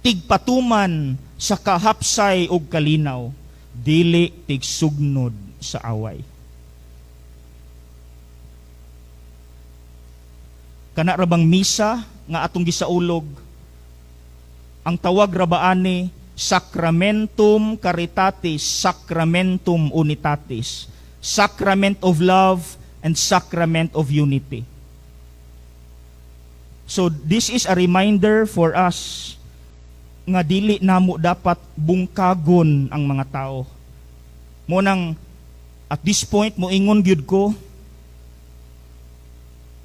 Tigpatuman sa kahapsay ug kalinaw, dili tigsugnod sa away. Kana ra bang misa nga atong gisaulog, ang tawag ra ba ani Sacramentum Caritatis, Sacramentum Unitatis, Sacrament of Love and Sacrament of Unity. So this is a reminder for us nga dili namo dapat bungkagon ang mga tao. Mao nang at this point moingon gyud ko,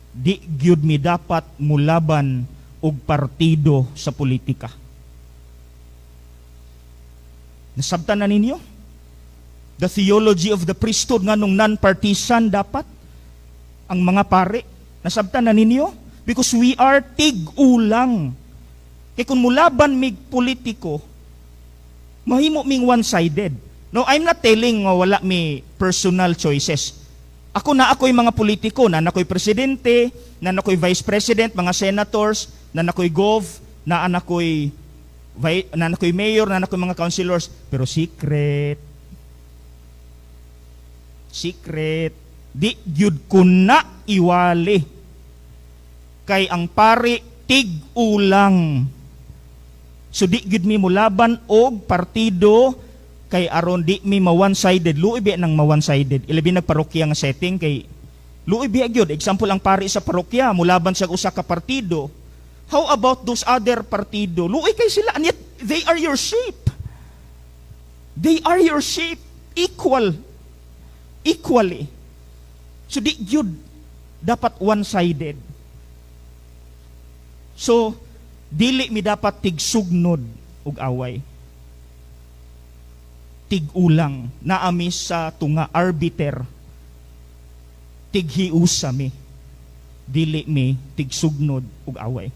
di gyud mi dapat mulaban og partido sa politika. Nasabtan na ninyo? The theology of the priesthood, nganong non-partisan dapat ang mga pare. Nasabtan na ninyo? Because we are tig-ulang. Kay kung mulaban mig politiko, mahimo ming one-sided. No, I'm not telling nga wala mi personal choices. Ako na ako'y mga politiko, na ako'y presidente, na ako'y vice president, mga senators, na ako'y gov, na ako'y mayor, na ako'y mga councilors, pero secret. Secret. Di gyud ko na iwali. Kay ang pari tig-ulang. So di gyud mi mulaban og partido kay aron di mi ma one-sided. Luoy biya nang ma one-sided. Ilabi nag parokya nga setting kay luoy biya gyud. Example, ang pari sa parokya mulaban sa usa ka partido. How about those other partido? Luoy kay sila, and yet they are your sheep. They are your sheep equal. Equally. So di gyud dapat one-sided. So dili mi dapat tigsugnod og away. Tig-ulang naami sa tunga, arbiter. Tighiusa mi. Dili mi tigsugnod og away.